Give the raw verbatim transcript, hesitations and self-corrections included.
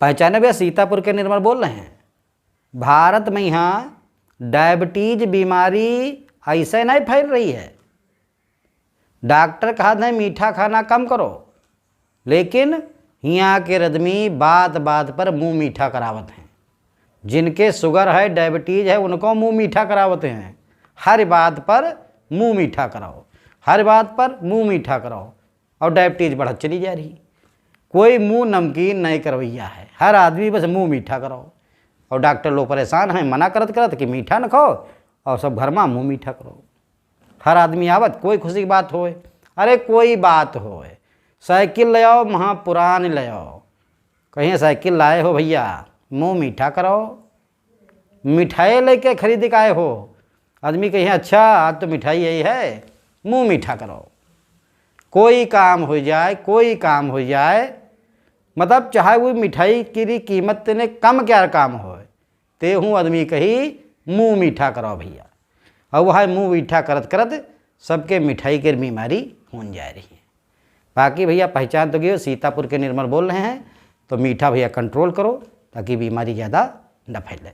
पहचाने भैया, सीतापुर के निर्मल बोल रहे हैं। भारत में यहाँ डायबिटीज बीमारी ऐसे नहीं फैल रही है। डॉक्टर कहत हैं मीठा खाना कम करो, लेकिन हियाँ के आदमी बात बात पर मुँह मीठा करावत हैं। जिनके शुगर है, डायबिटीज है, उनको मुँह मीठा करावत हैं। हर बात पर मुँह मीठा कराओ, हर बात पर मुँह मीठा कराओ, और डायबिटीज बढ़त चली जा रही। कोई मुँह नमकीन नहीं करवैया है, हर आदमी बस मुँह मीठा कराओ। और डॉक्टर लोग परेशान हैं, मना करत करत कि मीठा न खाओ, और सब घर मा मुँह मीठा करो। हर आदमी आवत, कोई खुशी की बात होए, अरे कोई बात होए, साइकिल ले आओ, महा पुरान ले आओ, कहिए साइकिल लाए हो भैया, मुँह मीठा कराओ। मिठाई लेके खरीद के आए हो, आदमी कहिए अच्छा आज तो मिठाई यही है, मुँह मीठा कराओ। कोई काम हो जाए, कोई काम हो जाए, मतलब चाहे वो मिठाई की री कीमत तने कम क्या काम होए, ते हूँ आदमी कही मुँह मीठा कराओ भैया। और वह मुँह मीठा करत करत सबके मिठाई के बीमारी होन जा रही है। बाकी भैया पहचान तो गयो, सीतापुर के निर्मल बोल रहे हैं, तो मीठा भैया कंट्रोल करो ताकि बीमारी ज़्यादा न फैले।